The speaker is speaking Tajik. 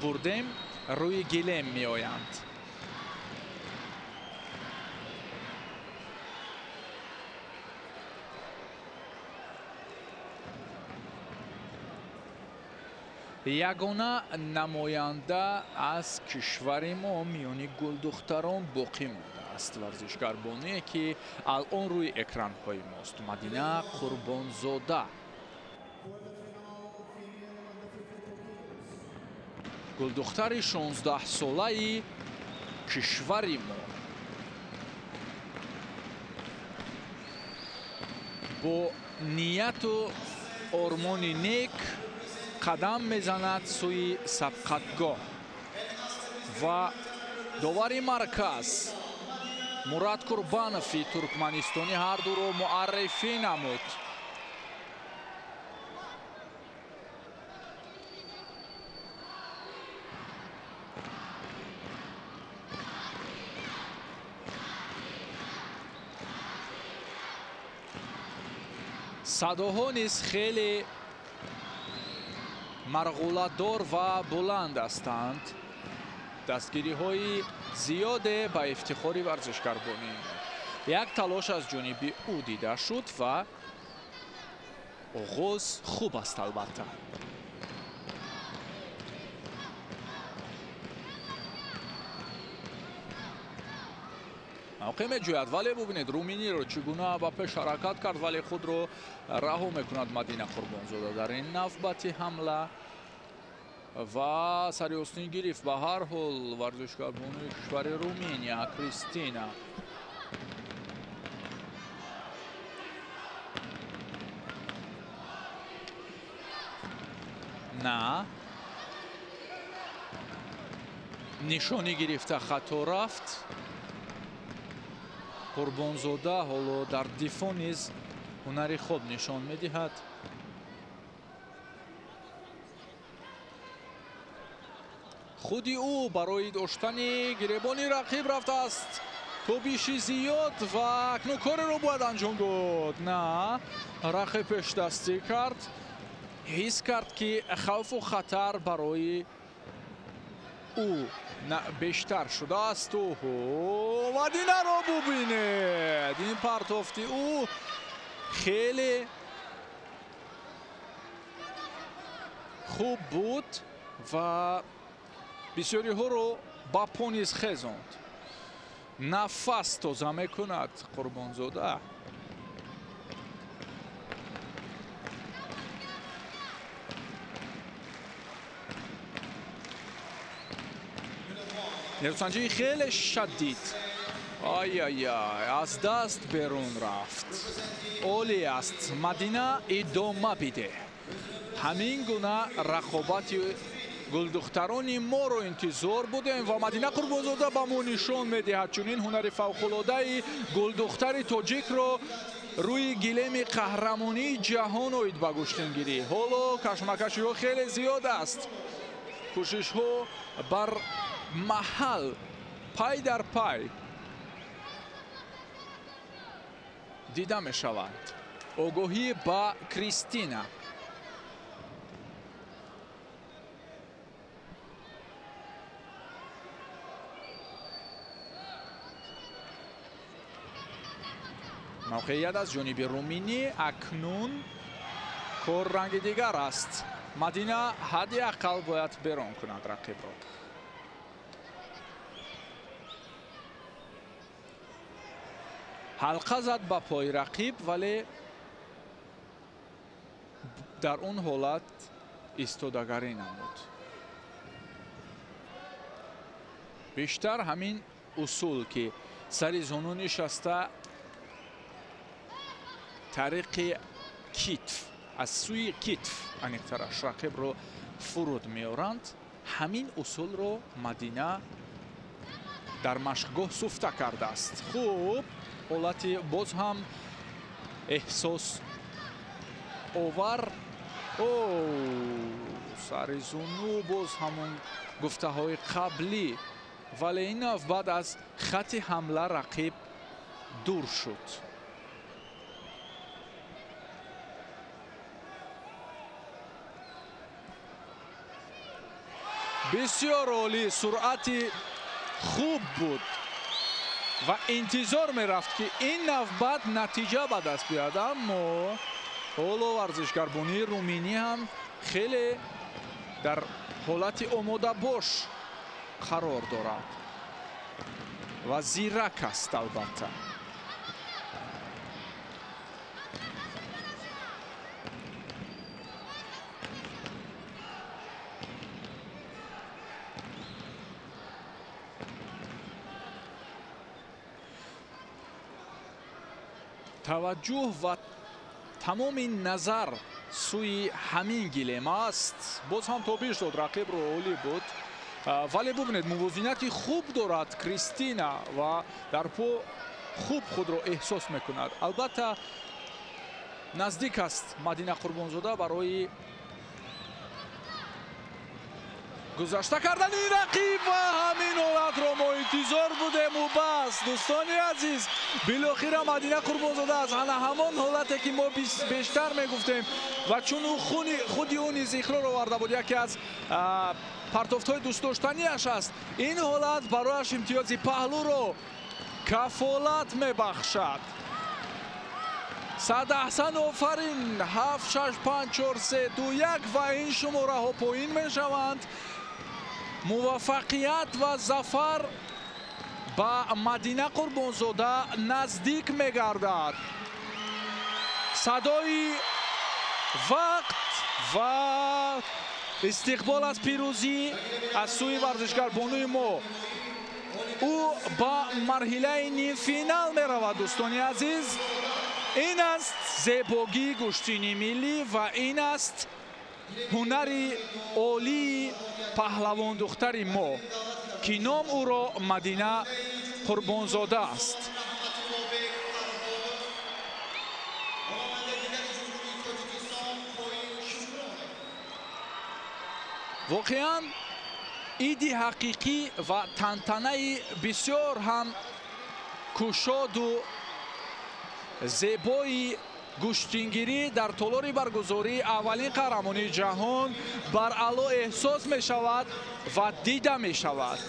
бурдем рӯи гилем меоянд. Ягона намоянда аз кишвари мо миёни гулдухтарон боқӣ мондааст. Варзишгарбоние ки алон рӯи экранҳои мост, Мадина Қурбонзода. Гулдухтари 16-солаи кишвари мо бо нияту ормони нек қадам мезанад сӯи сабқатгоҳ ва довари марказ Мурад Курбанови туркманистонӣ ҳар дуро муаррифӣ намуд. Садоҳо низ хеле марғуладор ва буланд ҳастанд. Дастгириҳои зиёде ба ифтихори варзишгарбонӣ. Як талош аз ҷониби ӯ дида шуд ва оғоз хуб аст албатта. Мавқеъ меҷӯяд, вале бубинед Руминиро чӣ гуна ба пеш ҳаракат кард, вале худро раҳо мекунад Мадина Қурбонзода дар ин навбати ҳамла ва сари ҳусни гирифт. Ба ҳар ҳол варзишгарбони кишвари Руминия Кристина. На нишонӣ гирифта хато рафт. Қурбонзода ҳоло дар дифоъ низ ҳунари хуб нишон медиҳад. Худи ӯ барои доштани гиребони рақиб рафтааст. Тобиши зиёд ва акнун кореро бояд анҷом дод. На, рақиб пешдастӣ кард. Ҳис кард, ки хавфу хатар барои ӯ бештар шудааст. Оҳо, Мадинаро бубинед! Ин партофти ӯ хеле хуб буд ва бисёриҳоро ба по низ хезонд. Нафас тоза мекунад Қурбонзода. Нерӯсанҷии хеле шадид. Ай-ай-ай, аз даст берун рафт. Олӣ аст. Мадина идома бидеҳ. Ҳамин гуна рақобати гулдухтарони моро интизор будем ва Мадина Қурбонзода ба мо нишон медиҳад чунин ҳунари фавқулодаи гулдухтари тоҷикро рӯи гилеми қаҳрамонии ҷаҳон оид ба гӯштингирӣ. Ҳоло кашмакашиҳо хеле зиёд аст. Кӯшишҳо бар маҳал пай дар пай дида мешаванд. Огоҳӣ ба Кристина. Мавқеият аз ҷониби Руминӣ акнун кор ранги дигар аст. Мадина ҳадди ақал бояд берон кунад рақибро. Ҳалқа зад ба пои рақиб, вале дар он ҳолат истодагарӣ намуд. Бештар ҳамин усул, ки сари зону нишаста тариқи китф, аз сӯи китф аниқтараш рақибро фуруд меоранд, ҳамин усулро Мадина дар машқгоҳ суфта кардааст. Хуб, ҳолати боз ҳам эҳсос овар. О, сари зону боз ҳамон гуфтаҳои қаблӣ, вале ин навбат аз хати ҳамла рақиб дур шуд. Бисёр олӣ, суръати хуб буд ва интизор мерафт, ки ин навбат натиҷа ба даст биёяд, аммо ҳоло варзишгарбонии руминӣ ҳам хеле дар ҳолати омодабош қарор дорад ва зирак аст албатта. Таваҷҷӯҳ ва тамоми назар сӯи ҳамин гилем аст. Боз ҳам тобиш дод, рақибро, олӣ буд. Вале бубинед, мувозинати хуб дорад Кристина ва дар по хуб худро эҳсос мекунад. Албатта наздик аст Мадина Қурбонзода барои гузашта кардани рақиб ва ҳамин ҳолатро мо интизор будему бас. Дӯстони азиз, билохира Мадина Қурбонзода аз ҳана ҳамон ҳолате ки мо бештар мегуфтем ва чун ӯ худи ӯ низ иқрор оварда буд, яке аз партофтҳои дӯстдоштаниаш аст. Ин ҳолат барояш имтиёзи паҳлӯро кафолат мебахшад. Сад аҳсан, офарин. 7, 6, 5, 4, 3, 2, 1 ва ин шумораҳо поин мешаванд. Муваффақият ва зафар ба Мадина Қурбонзода наздик мегардад. Садои вақт ва истиқбол аз пирӯзӣ аз сӯи варзишгарбонуи мо. Ӯ ба марҳилаи нимфинал меравад, дӯстони азиз. Ин аст зебогии гӯштини миллӣ ва ин аст ҳунари олии паҳлавондухтари мо, ки ном ӯро Мадина Қурбонзода аст. Воқеан иди ҳақиқӣ ва тантанаи бисёр ҳам кушоду зебои гӯштингирӣ дар толори баргузории аввалин қаҳрамонии ҷаҳон баръало эҳсос мешавад ва дида мешавад.